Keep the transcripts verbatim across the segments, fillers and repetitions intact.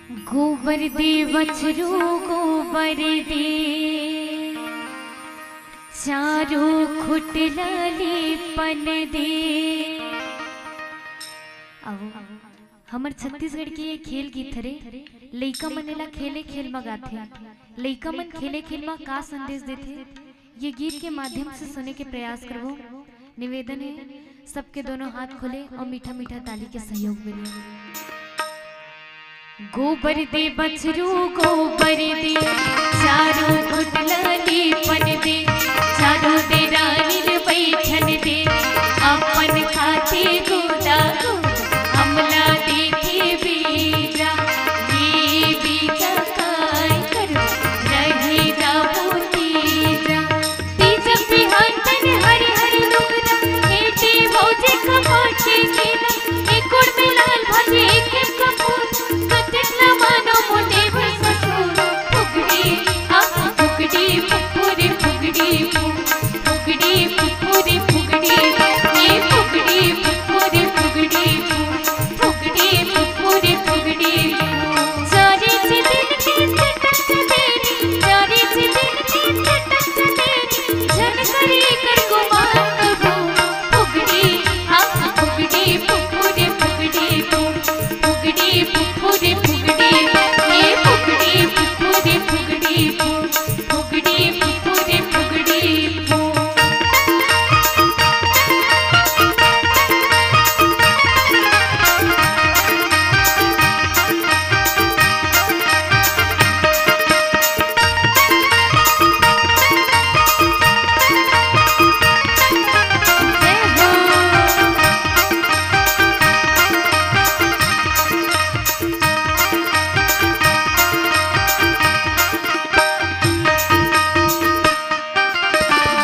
गोबर दे बछरू गोबर दे, चारों खुट ल लीपन दे। अब हमर छत्तीसगढ़ के ये खेल गीत हरे। लइका मन एला खेले खेल म गाथे। लइका मन खेले खेल म का संदेश देथे, ये गीत के माध्यम से सुने के प्रयास करबो। निवेदन हे, सबके दोनों हाथ खोले अउ मीठा मीठा ताली के सहयोग मिले। गोबर दे बछरू गोबर दे, चारों खुट ल लीपन दे, चारों दे रानी ल बइठन दे, अपन खाते गोदा गोदा, हमला देथे बीजा, ये बीजा काय करबो, रहि जाबो तीजा। तीजा बिहान तन हरी हरी लुगरा, एती भौजी खपाटे केला, एक गोड़ में लाल भाजी, एक एक कपूर, कतेक न मानो मोटे भाई ससुर। फुगड़ी, आ फुगड़ी, फुगड़ी, फुगड़ी, फुगड़ी, फुगड़ी, फुगड़ी, ए फुगड़ी, फुगड़ी, फुगड़ी, फुगड़ी, फुगड़ी, फुगड़ी। चारे चिदिन के चटक चटेरी, चारे चिदिन के चटक चटेरी, झन करी कर गुमान कबो। फुगड़ी, आ फुगड़ी, फुगड़ी, फुगड़ी, फुगड़ी, फुगड़ी, फुगड़ी, ए फुगड़ी, फुगड़ी, फुगड़ी, फुगड़ी, फुगड़ी, फुगड़ी।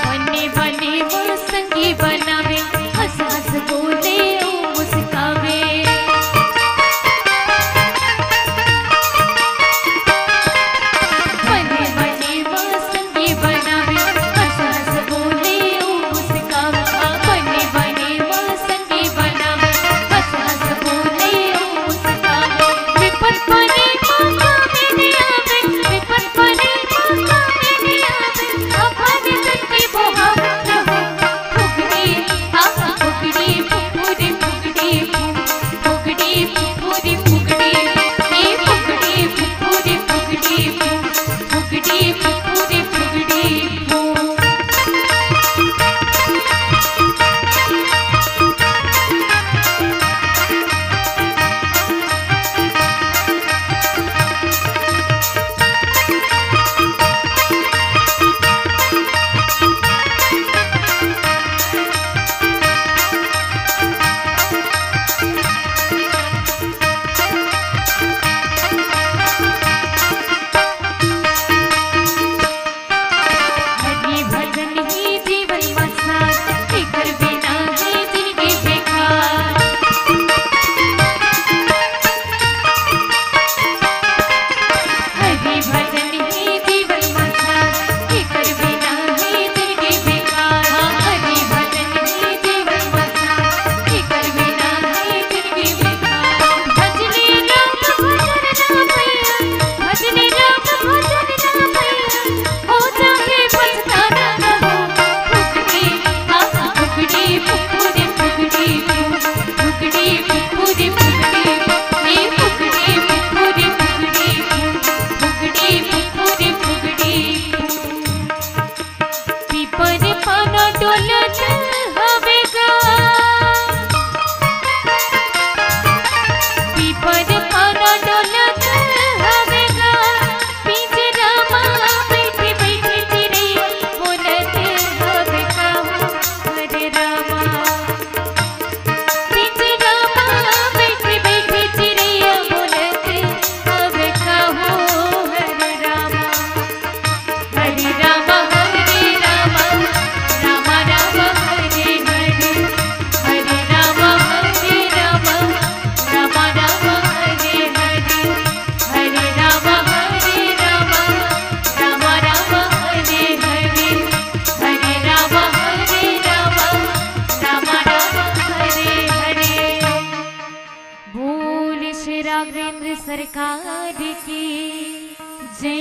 बने बने वो संगी बनावे, हंस हंस बोले ओ मुस्कावे। बने बने वो संगी बनावे, हंस हंस बोले ओ मुस्कावे। बने बने वो संगी बनावे, हंस हंस बोले ओ मुस्कावे। विपत परे मौका मेरे आवे, विपत परे मौका मेरे आवे। अपन तन की बोहावत रहो। फुगड़ी, आ फुगड़ी, फुगड़ी, फुगड़ी, फुगड़ी, फुगड़ी, फुगड़ी, ए फुगड़ी, फुगड़ी, फुगड़ी, फुगड़ी, फुगड़ी, फुगड़ी, फुगड़ी। हरि भजन ही जीवन मसान, एकर बिना है जिंदगी बेकार। हरि भजन ही जीवन मसान, एकर बिना है जिंदगी बेकार। हरि भजन ही जीवन मसान, एकर बिना है जिंदगी बेकार। भजनी राम भजन ना भैया, भजनी राम भजन ना भैया, हो जाए पछताना न हो। फुगड़ी, आ फुगड़ी, फुगड़ी, फुगड़ी, फुगड़ी, फुगड़ी, फुगड़ी, ए फुगड़ी, फुगड़ी, फुगड़ी, फुगड़ी, फुगड़ी, फुगड़ी। पीपर पाना डोलत हवे गा, पीपर पाना डोलत हवे गा, पिंजरा मा बैठे बैठे चिरई बोलत हवे का हो, हरे रामा। पिंजरा मा बैठे बैठे सरकार की जय।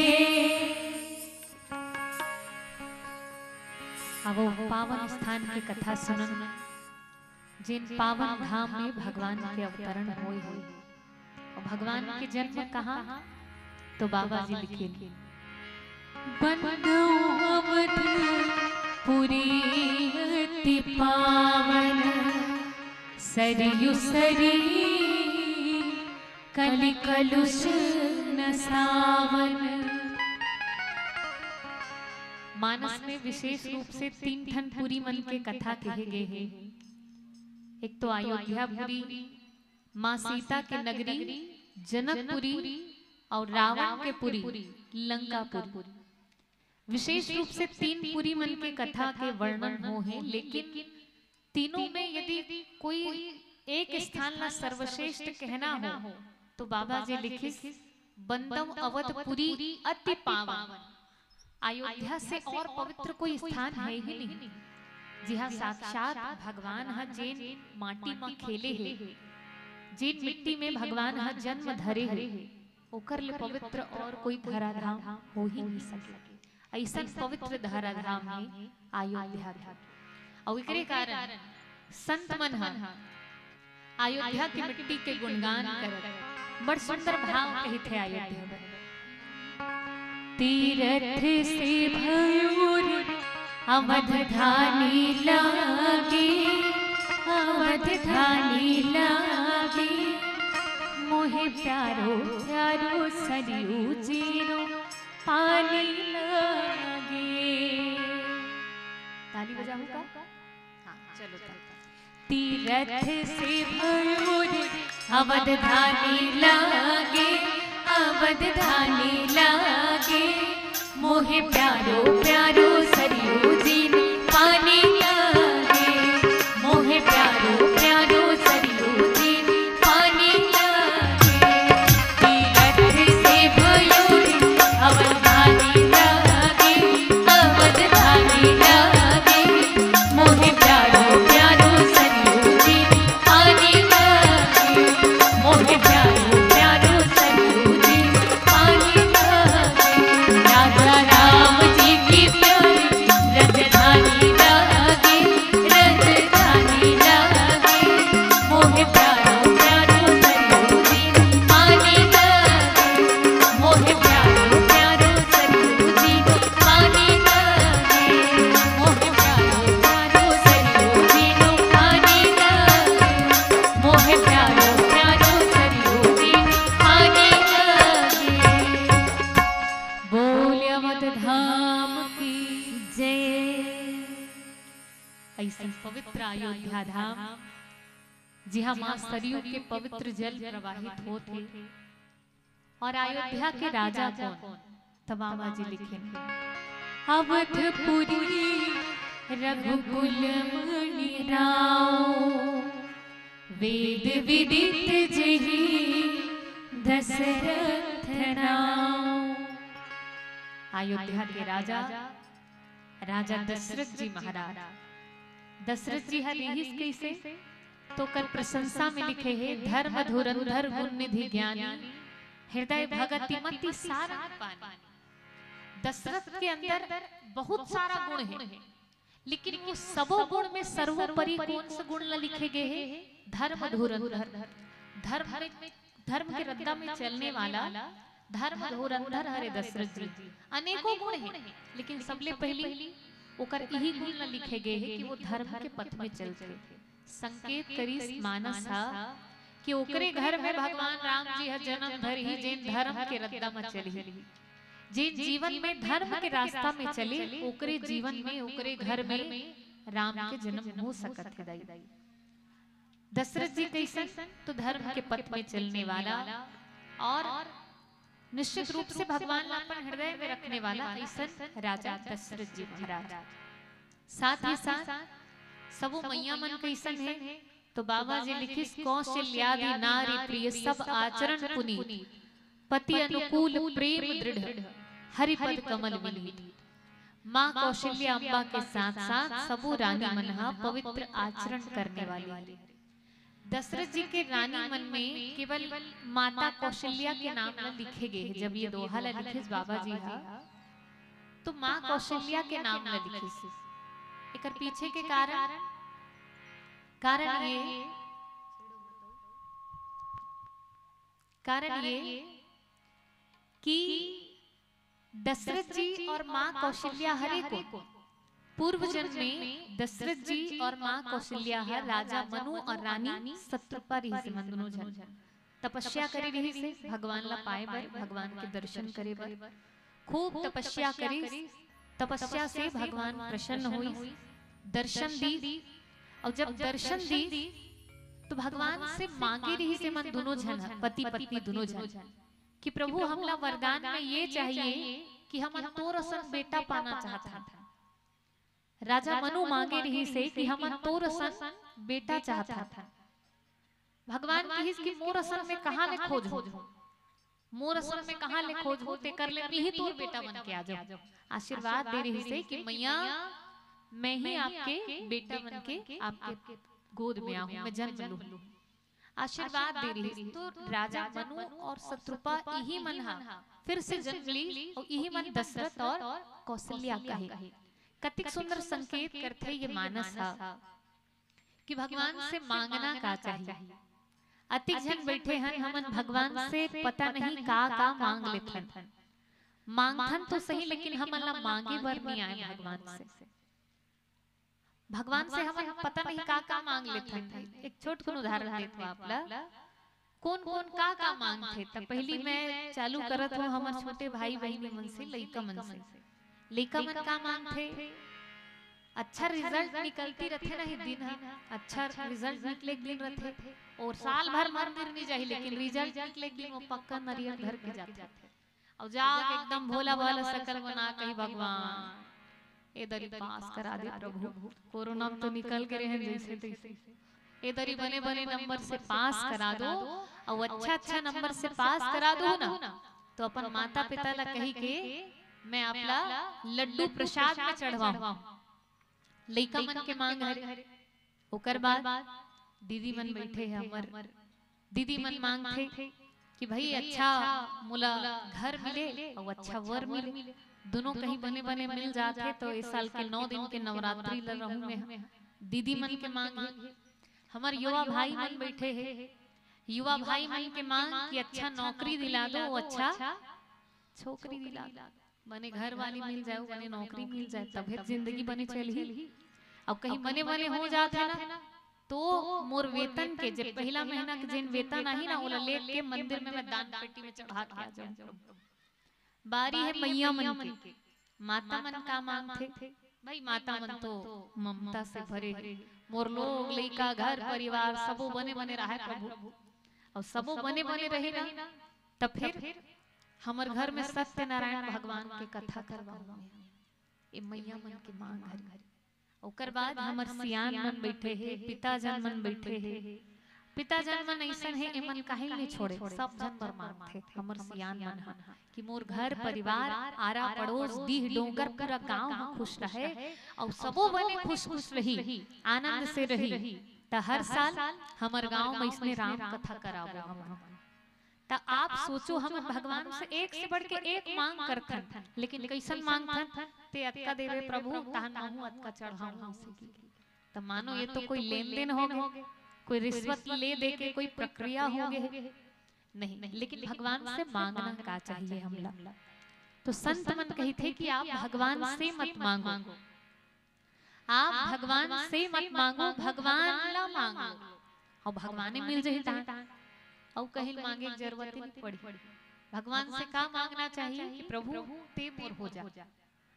अब वो पावन स्थान की कथा सुनन, जिन पावन धाम में भगवान के अवतरण होय हे। और भगवान के जन्म कहाँ? तो बाबा जी लिखे, बंदौ अवध पुरी अति पावन, सरयू सरी कलि कलुष न सावन। मानस में विशेष रूप से तीन ठन पुरी मन के कथा कहे गे हे। एक तो अयोध्यापुरी, माँ सीता के नगरी जनकपुरी, और रावण के पुरी लंकापुरी। विशेष रूप से तीन पुरी मन के कथा के वर्णन हो हे, लेकिन तीनों में यदि कोई एक स्थान ला सर्वश्रेष्ठ कहना हो, तो बाबा जी लिखिस, बंदौ अवध पुरी अति पावन। अयोध्या से और पवित्र कोई स्थान है ही नहीं, जिहाँ साक्षात भगवान ह जेन माटी म खेले हे, जेन मिट्टी में भगवान ह जन्म धरे हे, ओकर ले पवित्र और कोई धराधाम हो ही नहीं सके। अइसन पवित्र धराधाम हे अयोध्या के। अउ एकरे कारण संत मन ह अयोध्या के मिट्टी के गुणगान करत बड़ सुंदर भाव कहिथे अयोध्या बर। तीरथ से भयूर अवध धानी लागे, अवध धानी लागे, मोहे प्यारो प्यारो सरयू जीरो पानी लागे। ताली बजाहू का? हाँ, चलो तब। तीरथ से भयूर अवध धानी लागे, अवध धानी लागे, मोहे प्यारो प्यारो सरयू जीरो पानी लागे, मोहे प्यारो प्यारो सरयू जीरो पानी लागे। तीरथ से भयूर अवध धानी लागे, अवध धानी लागे, मोहे प्यारो प्यारो सरयू जीरो पानी लागे, मोहे प्यारो प्यारो सरयू जीरो पानी लागे। राजा राम जी की प्यारी रजधानी लागे, रजधानी लागे, मोहे प्यारो प्यारो सरयू जीरो पानी लागे, मोहे प्यारो प्यारो सरयू जीरो पानी लागे, मोहे प्यारो प्यारो सरयू जीरो पानी लागे, मोहे प्यारो प्यारो सरयू जीरो पानी लागे। बोल अवध धाम की जय। अइसन पवित्र अयोध्या धाम, जिहाँ माँ सरयू के पवित्र जल प्रवाहित होत हे। और अयोध्या के राजा कोन? त बाबा जी लिखे, अवधपुरी रघुकुल मणि राव, वेद विदित जेहि दशरथ नाव। अयोध्या के राजा, राजा दशरथ जी महाराज, दशरथ जी ह रिहिस कइसे? तो ओकर प्रशंसा में लिखे हे, धर्म धुरंधर गुण निधि ज्ञानी, हृदय भगति मति सारंग पानी। दशरथ के अंदर बहुत सारा गुण हे, लेकिन वो सबो गुण में सर्वोपरि कौन से गुण ला लिखे गे हे? धर्म धुरंधर। धर्म में, धर्म के रद्दा में चलने वाला धर्म धुरंधर हरे दशरथ जी। अनेकों गुण हे, लेकिन सबले पहिली ओकर इही गुण ला लिखे गे हे कि वो धर्म के पथ में चलथे। संकेत करिस मानस हा कि ओकरे घर में भगवान राम जी ह जन्म धरही, जेन धर्म के रद्दा म चलही, जेन जीवन में धर्म के रास्ता में चले, ओकरे जीवन में, ओकरे घर में राम के जन्म हो सकत हे दाई। दशरथ जी कइसन? तो धर्म के पथ में चलने वाला और निश्चित रूप से भगवान ला अपन हृदय में रखने वाला अइसन राजा दशरथ जी महाराज। साथ ही साथ सबो मैया मन कइसन हे? तो बाबा जी लिखिस, कौशल्यादि नारी प्रिय सब आचरण पुनीत, पति अनुकूल प्रेम दृढ़, हरि पद कमल विनीत। माँ कौशल्या अम्बा के साथ साथ सबो रानी मन ह पवित्र आचरण करने वाली हे। दशरथ जी के रानी मन में केवल माता कौशल्या के नाम ल लिखे गे हे। जब ये दोहा ल लिखिस बाबा जी ह, तो माँ कौशल्या के नाम ल लिखिस। एकर पीछे के कारण, कारण ये, कारण ये कि दशरथ जी और माँ कौशल्या हरे को पूर्व जन्म में दशरथ जी और माँ कौशल्या हर राजा मनु और रानी शतरूपा रिहिस हे मन दुनों झन। तपस्या करे रिहिस हे भगवान ला पाए बर, भगवान के दर्शन करे बर। खूब तपस्या करिस, तपस्या से भगवान प्रसन्न होइस, दर्शन दीस। और जब दर्शन दीस तो भगवान से मांगे रिहिस हे मन दुनों झन, पति पत्नी दुनों झन, कि प्रभु, हमला वरदान में ये चाहिए कि हमन तोर असन बेटा पाना चाहत हन। राजा मनु मांगे रिहिस हे कि हमन तोर असन बेटा चाहत हन। भगवान किहिस कि मोर असन में कहाँ ले खोजहूं, मोर असन में कहाँ ले खोजहूं, तेकर ले मैं ही तोर बेटा बन के आ जाऊं। आशीर्वाद दे रिहिस हे कि मैया, मैं ही आपके बेटा बन के आपके गोद में आहूं, मैं जन्म लूं। आशीर्वाद दे रिहिस। तो राजा मनु और शतरूपा इही मन हा फिर से जन्म ली और इही मन दशरथ और कौशल्या कहे। कतिक सुंदर संकेत करथे ये मानस हा कि भगवान से मांगना का चाहिए। अतिक झन बैठे हन, हमन भगवान से पता नहीं का का मांग लेथन। मांगथन तो सही, लेकिन हमन ला मांगे बर नहीं आए भगवान से। भगवान से हमन पता नहीं का का मांग लेथन। एक छोट कुन उदाहरण देत हूं आप ला। कोन कोन का का मांगथे? त पहिली मैं चालू करत हूं हमर छोटे भाई बहिनी मन से, लइका मन से। लइका मन का मांगथे? अच्छा रिजल्ट निकलती रथे ना, ये दिन ह अच्छा रिजल्ट निकले के दिन रथे। और साल भर मंदिर नहीं जाही, लेकिन रिजल्ट निकले के दिन वो पक्का नरियर धर के जाथे। और जाके एकदम भोला भाला सकल बना कही, भगवान, ए दरी पास करा दे प्रभु, कोरोना में तो निकल के रहे जैसे तैसे, ए दरी बने बने नंबर से पास करा दो। और अच्छा अच्छा नंबर से पास करा दो ना, तो अपन माता पिता ला कही के मैं आप ला लड्डू प्रसाद में चढ़वाऊं। लइका मन के मांग हरे। ओकर बाद दीदी मन बैठे हे हमर, दीदी मन मांगथे कि भाई, अच्छा मोला घर मिले और अच्छा वर मिले, दोनों कहीं बने बने मिल जाथे। तो इस साल के नौ दिन के नवरात्रि ल रहूं मैं। दीदी मन के मांग हे। हमर युवा भाई मन बैठे हे, युवा भाई मन के मांग कि अच्छा नौकरी दिला दो, अच्छा छोकरी दिला दो, बने घर वाली मिल जाए, बने नौकरी मिल जाए, तभे जिंदगी बने चलही। अब कहीं बने बने हो जाथे ना, तो मोर वेतन के जे पहला महीना के जेन वेतन आही ना, ओला लेके मंदिर में मैं दान पेटी में चढ़ा के आ जाऊं। बारी है मैया मन के, माता मन का मांगथे? भाई, माता मन तो ममता से भरे हे। मोर लोग, लइका, घर परिवार सबो बने बने रहे प्रभु, और सबो बने बने रही ना, तब फिर हमर घर में सत्यनारायण भगवान के कथा करवाऊं मैं। ए मैया मन के मांग हरे। ओकर बाद हमर सियान मन बैठे हे, पिताजन मन बैठे हे। पिताजन मन अइसन हे, एमन काहे नहीं छोड़े, सब झन बर मांगथे हमर सियान मन ह कि मोर घर परिवार, आरा पड़ोस, दीह डोंगर, पूरा गांव ह खुश रहे और सबो बने खुश खुश रही, आनंद से रही। त हर साल हमर गांव में इसने राम कथा कराबो हम। त आप सोचो, हमन भगवान से एक से बढ़ के एक मांग करथन, लेकिन कैसन मांगथन? ते अतका देवे प्रभु, तहन महू अतका चढ़ाऊं, अइसे की। त मानो ये तो कोई लेन देन हो गए, कोई रिश्वत ले दे के कोई प्रक्रिया हो गए। नहीं, लेकिन भगवान से मांगना का चाहिए हमला? तो संत मन कहिथे कि आप भगवान से मत मांगो, आप भगवान से मत मांगो, भगवान ला मांगो, और भगवाने मिल जाही तहां। अउ कहीं मांगे के जरूरत ही नहीं पड़ी। भगवान से का मांगना चाहिए कि प्रभु, ते मोर हो जा,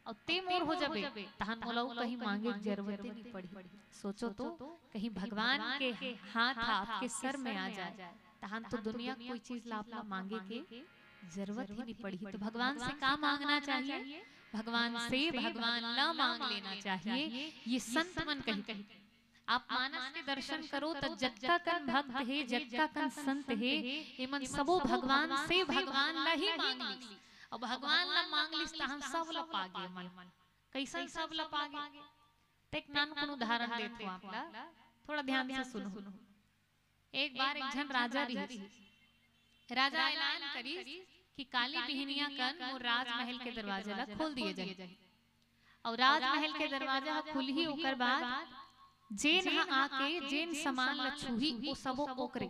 और ते मोर हो जाबे, तहन मोला अउ कहीं मांगे के जरूरत ही नहीं पड़ी। सोचो तो, कहीं भगवान के हाथ आपके सर में आ जाए, तहन तो दुनिया कोई चीज ला अपना मांगे के जरूरत ही नहीं पड़ी। तो भगवान से का मांगना चाहिए? भगवान से भगवान ला मांग लेना चाहिए। ये संत मन कही। आप मानस के दर्शन करो त जतका कन भक्त हे, जतका कन संत हे, एमन सबो भगवान से भगवान ला ही मांग लिस। अब भगवान ला मांग लिस तहन सब ला पागे मन। कैसन सब ला पागे? त एक नानकुन उदाहरण देत हूं आप ला, थोड़ा ध्यान से सुनो। एक बार एक झन राजा रिहिस। राजा ऐलान करिस कि काली बिहनिया कन मोर राजमहल के दरवाजा ला खोल दिए जाए। अउ राजमहल के दरवाजा ह खुलही, ओकर बाद जेन ह आके जेन सामान ला छूही, ओ सबो ओकरे।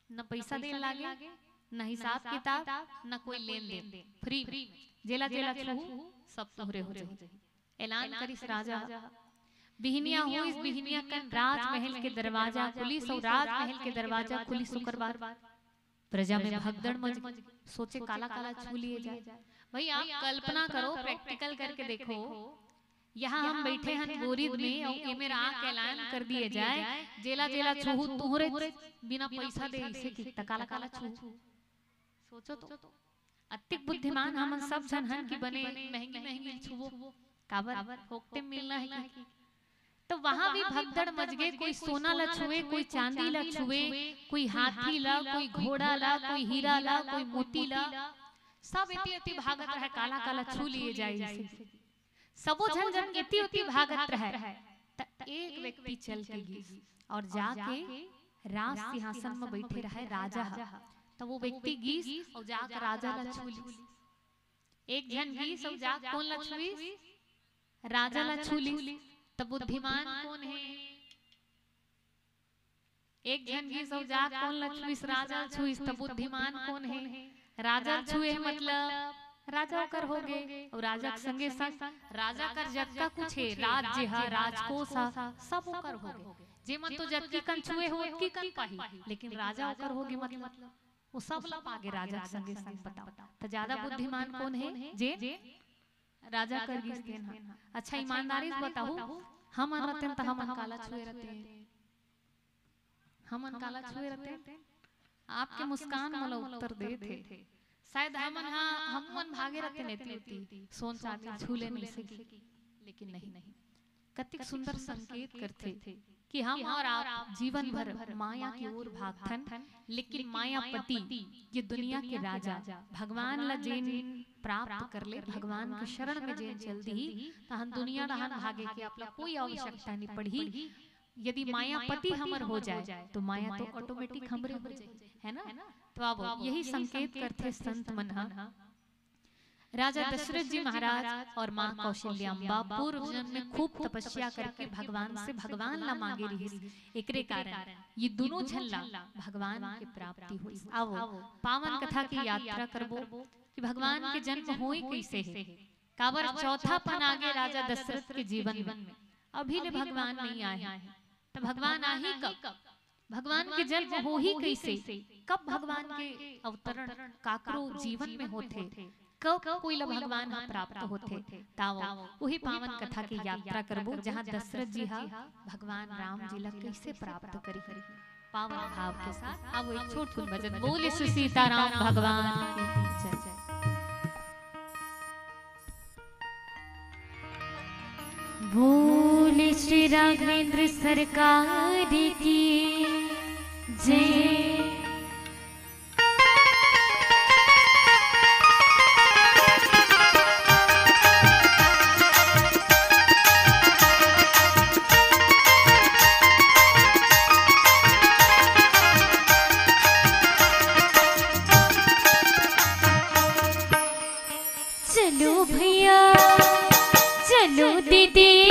न पइसा देन लागे, न हिसाब किताब, न कोई लेन देन, फ्री में। जेला जेला छूहू, सब तुहरे हो जाही। ऐलान करिस राजा ह। बिहनिया होइस, बिहनिया कन राजमहल के दरवाजा खुलिस अउ राजमहल के दरवाजा खुलिस, ओकर बाद प्रजा में भगदड़ मच गे। सोचे काला काला छू लिए जाए। भाई, आप कल्पना करो, प्रैक्टिकल करके देखो, यहाँ हम बैठे हन गोरिद में अउ एमेर आके ऐलान कर दिए जाए, जेला जेला छूहू तुहरे, बिना पइसा दे, इसे कि त काला काला छूहू। सोचो तो, अतिक बुद्धिमान हमन सब झन हन कि बने महंगी महंगी छुबो, काबर फोकटे मिलना हे कि। तो वहां भी भगदड़ मच गे, कोई सोना ला छुए, कोई चांदी ला छुए, कोई हाथी ला, कोई घोड़ा ला, कोई हीरा ला, कोई मोती ला, सब एती एती भागत रहे, काला काला छू लिए जाए इसे। सबो झन जब एती ओती भागत रहय, त एक व्यक्ति चल के गिस अउ जाके राज सिंहासन म बइठे रहय राजा ह। त वो व्यक्ति गिस अउ जाके राजा ला छू लिस। एक झन गिस अउ जाके कोन ला छुइस? राजा ला छू लिस। त बुद्धिमान कोन हे? एक झन गिस अउ जाके कोन ल छुइस? राजा ल छुइस। त बुद्धिमान कोन हे? राजा ल छुए हे, मतलब राजा ओकर हो गे। अउ राजा के संगे संग राजा कर जतका कुछ हे, राज्य ह, राजकोष ह, सब ओकर हो गे। जेमन तो जतकी कन छुए हो, ओतकी कन पाही, लेकिन राजा ओकर हो गे, मतलब वो सब ल पागे राजा के संगे संग। बताओ, त ज्यादा बुद्धिमान कोन हे? जे राजा कर गिस तेन ह। अच्छा, ईमानदारी से बताहू, हमन रतेन त हमन काला छुए रतेन? हमन काला छुए रतेन? आपके मुस्कान मोला उत्तर देत हे। शायद हमन हा, हमन भागे रतेन एती ओती, सोन चांदी छू लेन इसे कि, लेकिन नहीं। कतिक सुंदर संकेत करथे कि हम अउ आप जीवन भर माया के ओर भागथन, लेकिन मायापति, ये दुनिया के राजा, भगवान ला जेन प्राप्त कर ले, भगवान के शरण में जेन चल दिही, तहन दुनिया डहान भागे के आपला कोई आवश्यकता नहीं पड़ही। यदि मायापति हमर हो जाए, तो माया तो ऑटोमेटिक हमरे हो जाए, है ना? तो अब यही संकेत करथे संत मन ह। राजा दशरथ जी महाराज अउ माँ कौशल्याम्बा पूर्व जन्म में खूब तपस्या करके भगवान से भगवान ला मांगे रिहिस। एकरे कारण ये दुनों झन ला भगवान के प्राप्ति होइस। आवो, पावन कथा की यात्रा करबो कि भगवान के जन्म होए कइसे हे, काबर चौथापन आगे राजा दशरथ के जीवन में, अभी ले भगवान नहीं आए हे, त भगवान आही कब? भगवान के जन्म होही कइसे? कब भगवान के अवतरण काकरो जीवन में होथे? कब कोई ला भगवान ह प्राप्त होथे? तावो, उही पावन कथा के यात्रा करबो, जहाँ दशरथ जी ह भगवान राम जी ला कइसे प्राप्त करिही। पावन भाव के साथ आवो, एक छोटकुन भजन। बोले श्री सीताराम भगवान की जय। बोले श्री राघवेंद्र सरकार की जय। चलो भैया, चलो दीदी,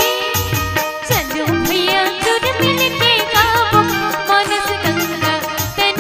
चलो भैया, जुड़ मिल के गावो, मानस गंगा तन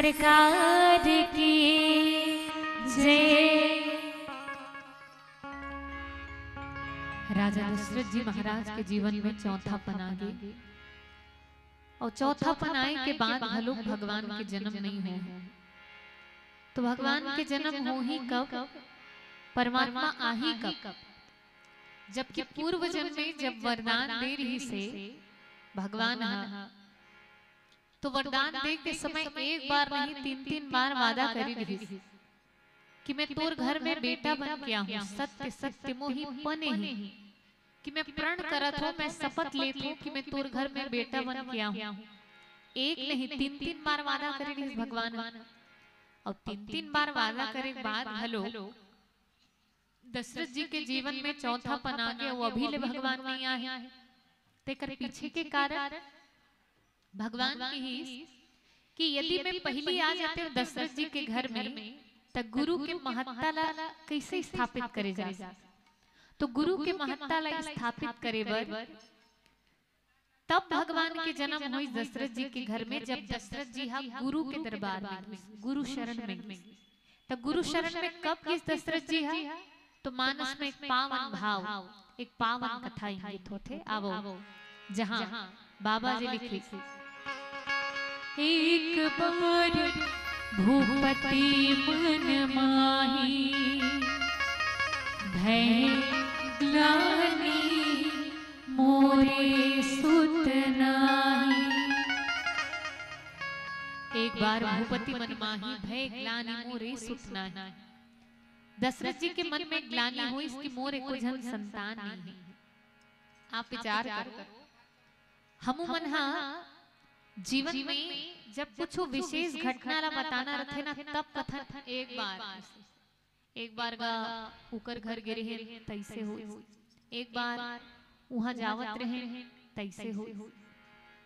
सरकार की जय। राजा दशरथ जी महाराज के जीवन में चौथापन आ गे, अउ चौथापन आए के बाद घलो भगवान के जन्म नइ होय। तो भगवान के जन्म होही कब, परमात्मा आही कब? जबकि पूर्व जन्म में जब वरदान दे रिहिस हे भगवान ह, तो वरदान दे के समय एक बार नहीं, तीन तीन बार वादा करे रिहिस कि मैं तोर घर में बेटा बन के आहूं, सत्य सत्य मोहि पनेही, कि मैं प्रण करत हों, मैं शपथ लेत हों कि मैं तोर घर में बेटा बन के आहूं। एक नहीं, तीन तीन बार वादा करे रिहिस भगवान ह। अउ तीन तीन बार वादा करे के बाद घलो दशरथ जी के जीवन में चौथापन आ गे, वो अभी ले भगवान नइ आए हे। तेकर पीछे के कारण भगवान किहिस कि यदि मैं पहिली आ जातेंव दशरथ जी के घर में, त गुरु के महत्ता ला कइसे स्थापित करे जा सकत? तो गुरु के महत्ता ला स्थापित करे बर तब भगवान के जन्म होइस दशरथ जी के घर में, जब दशरथ जी हा गुरु के दरबार में गिस, गुरु शरण में गिस। त गुरु शरण में कब गिस दशरथ जी हा? तो मानस में एक पावन भाव, एक पावन कथा इंगित होथे। आवो, जहां बाबा जी लिखे, एक बार भूपति मन माही भय ग्लानी मोरे सुत नाही। एक बार भूपति मन माही भय ग्लानी मोरे सुत नाही। दशरथ जी के मन में ग्लानी होइस कि मोर एको झन संतान नहीं है। आप विचार करो, हमू मन हा जीवन में जब कुछ विशेष घटना ला बताना रथे ना, तब कथन एक बार, एक बार गा उकर घर गे रहेन तइसे होइस, एक बार उहाँ जावत रहेन तइसे होइस।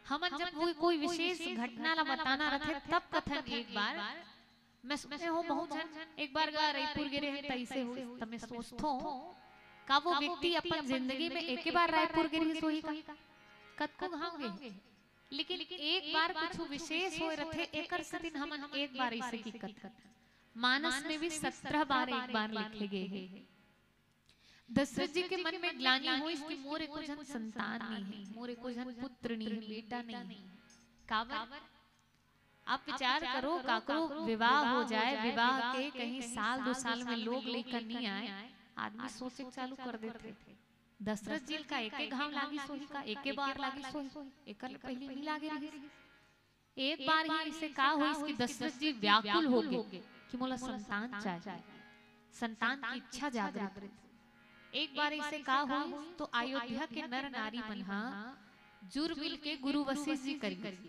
हमन जब वो कोई विशेष घटना ला बताना रथे तब कथन एक बार। मैं सुने हों बहुत झन एक बार गा रईपुर गे रहेन तइसे होइस, त मैं सोचथों का वो व्यक्ति अपन जिंदगी में एके बार रायपुर गे रहिस होही का? कतको घांव गे, लेकिन एक बार कुछ विशेष होय रथे, एकर सेती हमन एक बार अइसे कथन। मानस में भी सत्रह बार एक बार लिखे गे हे। दशरथ जी के मन में ग्लानी होइस कि मोर एको झन संतान नहीं है, मोर एको झन पुत्र नहीं है, बेटा नहीं है। काबर? आप विचार करो, काकरो विवाह हो जाए, विवाह के कहीं साल दो साल में लोग लइका नहीं आए, आदमी सोचे चालू कर देथे। दशरथ जी का एके घांव लागिस होही का, एके बार लागिस होही, एकर ले पहिली नहीं लागे रहिस। एक बार ही इसे का होइस कि दशरथ जी व्याकुल हो गे कि मोला संतान चाहिए, संतान की इच्छा जागृत होइस। एक बार इसे का होइस तो अयोध्या के नर नारी मन हा जुर मिल के गुरु वशिष्ठ जी कर गिस।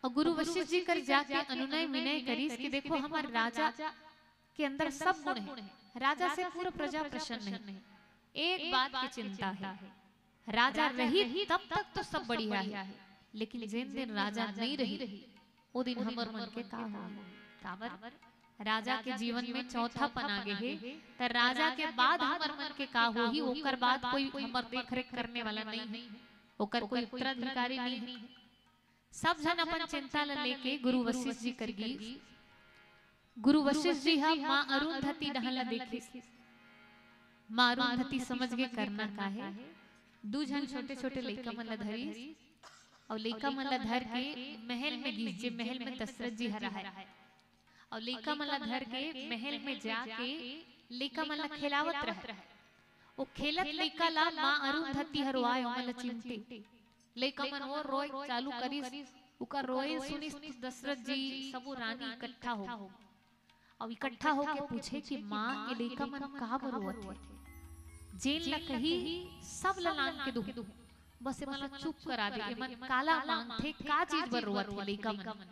अउ गुरु वशिष्ठ जी कर जाके अनुनय विनय करिस कि देखो, हमर राजा के अंदर सब गुण है, राजा से पूरा प्रजा प्रसन्न है, एक बात की चिंता है, राजा रही तब तक तो सब बढ़िया है, लेकिन जिन दिन राजा नहीं रही, ओ दिन हमर मन के का होही? काबर? राजा के जीवन में चौथापन आ गे हे, त राजा के बाद हमर मन के का होही? ओकर बाद कोई हमर देख रेख करने वाला नहीं है, ओकर कोई उत्तराधिकारी नहीं है। सब झन अपन चिंता ल लेके गुरु वशिष्ठ जी कर गिस। गुरु वशिष्ठ जी हा माँ अरुंधति डहन ला देखिस। माँ अरुंधति समझ गे करना का हे। दू झन छोटे छोटे लइका मन ला धरिस, अउ लइका मन ला धर के महल में गिस, जे महल में दशरथ जी हा रहय। अउ लइका मन ला धर के महल में जाके लइका मन ला खेलावत रहय। ओ खेलत लइका ला माँ अरुंधति हर रोवय, ओमन ला चिमटे। लइका मन ओ रोय चालू करिस, उकर रोय सुनिस दशरथ जी, सबो रानी इकट्ठा हो। अब इकट्ठा होके पूछे कि माँ, ये लइका मन का बर रोवत हे? जेन ला कही सब ला लान के दुहूं, बस एमन ला चुप करा दे। एमन काला मांगथे, का चीज बर रोवत हे लइका मन?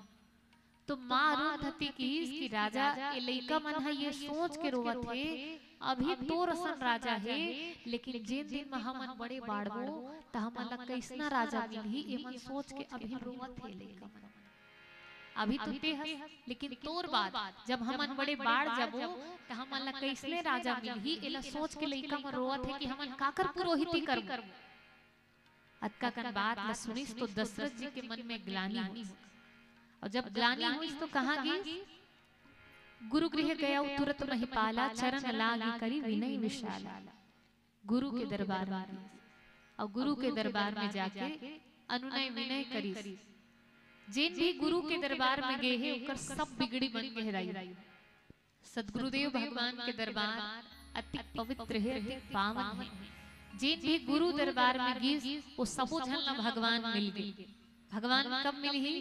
तो माँ अरुंधति किहिस कि राजा, ये लइका मन ह ये सोच के रोवत हे, अभी तोर असन राजा हे, लेकिन जेन दिन म हमन बड़े बाढ़बो, त हमन ला कइसना राजा मिलही, एमन सोच के अभी रोवत हे लइका मन। अभी तो ते हस, लेकिन तोर बाद जब हमन बड़े बाढ़ जाबो, त हमन ला कइसने राजा मिलही, एला सोच के लइका मन रोवत हे कि हमन काकर पुरोहिती करबो। अतका कन बात ला सुनिस तो दशरथ जी के मन में ग्लानि होइस। अउ जब ग्लानि होइस तो कहाँ गिस? गुरु गृह गयउ तुरत महिपाला, चरण लागि करि विनय विशाला। गुरु के दरबार में गिस अउ गुरु के दरबार में जाके अनुनय विनय करिस। जेन भी गुरु के दरबार में गे हे, ओकर सब बिगड़ी मन गहराई। सदगुरुदेव भगवान के दरबार अति पवित्र हे, अति पावन हे। जेन भी गुरु दरबार में गिस, वो सबो झन ला भगवान मिल गे। भगवान कब मिलही?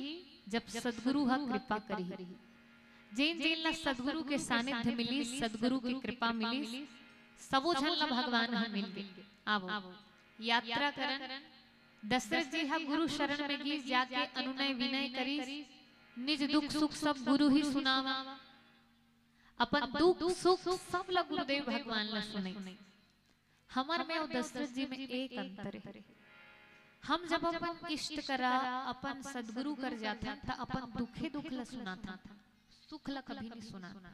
जब सदगुरु ह कृपा करही। जेन जेन ला सदगुरु के सानिध्य मिलिस, सदगुरु के कृपा मिलिस, सबो झन ला भगवान ह मिल गे। आवो, यात्रा करन। दशरथ जी ह गुरु शरण में गिस, जाके अनुनय विनय करिस, निज दुख सुख सब गुरु ही सुनावा। अपन दुख सुख सब ला गुरुदेव भगवान ला सुनइस। हमर में अउ दशरथ जी में एक अंतर हे। हम जब अपन इष्ट करा, अपन सदगुरु कर जाथन, त अपन दुखे दुख ला सुनाथन, सुख ला कभी नहीं सुनाथन।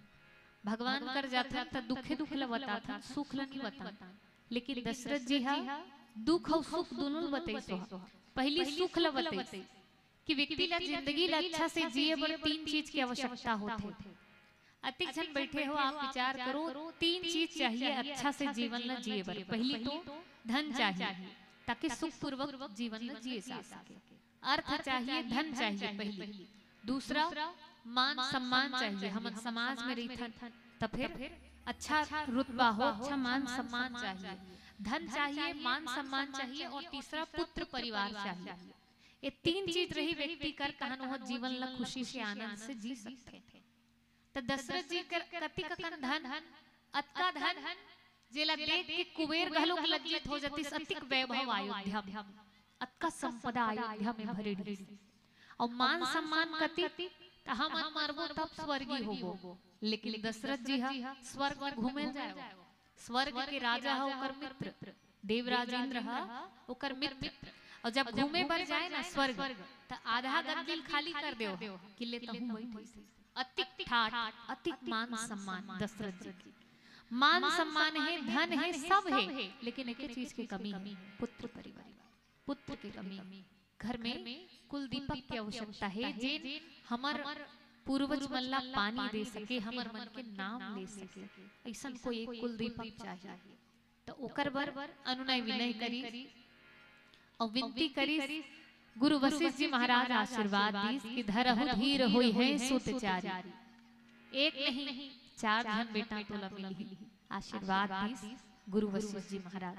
भगवान कर जाथन, त दुखे दुख ला बताथन, सुख ला नहीं बताथन। लेकिन दशरथ जी हा दुख अउ सुख दोनों ला बतइस। पहली सुख ला बतइस कि व्यक्ति ला जिंदगी ला अच्छा से जिए बर तीन चीज की आवश्यकता होथे। अतिक झन बैठे हो, आप विचार करो, तीन चीज चाहिए अच्छा से जीवन ला जिए बर। पहली तो धन चाहिए, ताकि सुखपूर्वक जीवन ला जिए जा सके। अर्थ चाहिए, धन चाहिए पहली। दूसरा, मान सम्मान चाहिए। हमन समाज में रहिथन, त फिर अच्छा रुतबा हो, अच्छा मान सम्मान चाहिए। धन चाहिए, मान सम्मान चाहिए, और तीसरा पुत्र परिवार चाहिए। ये तीन चीज रही व्यक्ति कर, तहन वह जीवन ला खुशी से, आनंद से जी सकथे। त दशरथ जी कर कतिक अकन धन, अतका धन, जेला देख के कुबेर घलोक लज्जित हो जतिस। अतिक वैभव अयोध्या में, अतका संपदा अयोध्या में भरे रहिस। अउ मान सम्मान कतिक, त हमन मरबो तब स्वर्गी होबो, लेकिन दशरथ जी हा स्वर्ग में घूमे जाए। स्वर्ग के राजा हा ओकर मित्र, देवराज इंद्र हा ओकर मित्र। अउ जब घूमे बर जाए ना स्वर्ग, त आधा गद्दी ल खाली कर देव कि ले तहूं बैठ। अतिक ठाट, अतिक मान सम्मान दशरथ जी के। मान सम्मान हे, धन हे, सब हे, लेकिन एक चीज के कमी हे, पुत्र परिवार, पुत्र के कमी। घर में कुल दीपक के आवश्यकता हे, जेन हमर पूर्वज मन ला पानी दे सके, हमर मन के नाम ले सके, अइसन कोई एक कुल दीपक चाहिए। त ओकर बर अनुनय विनय करिस अउ विनती करिस। गुरु वशिष्ठ जी महाराज आशीर्वाद दीस कि धरहु धीर होइहैं सुत चारी। एक नहीं, चार झन बेटा तोला मिलही। आशीर्वाद दीस गुरु वशिष्ठ जी महाराज।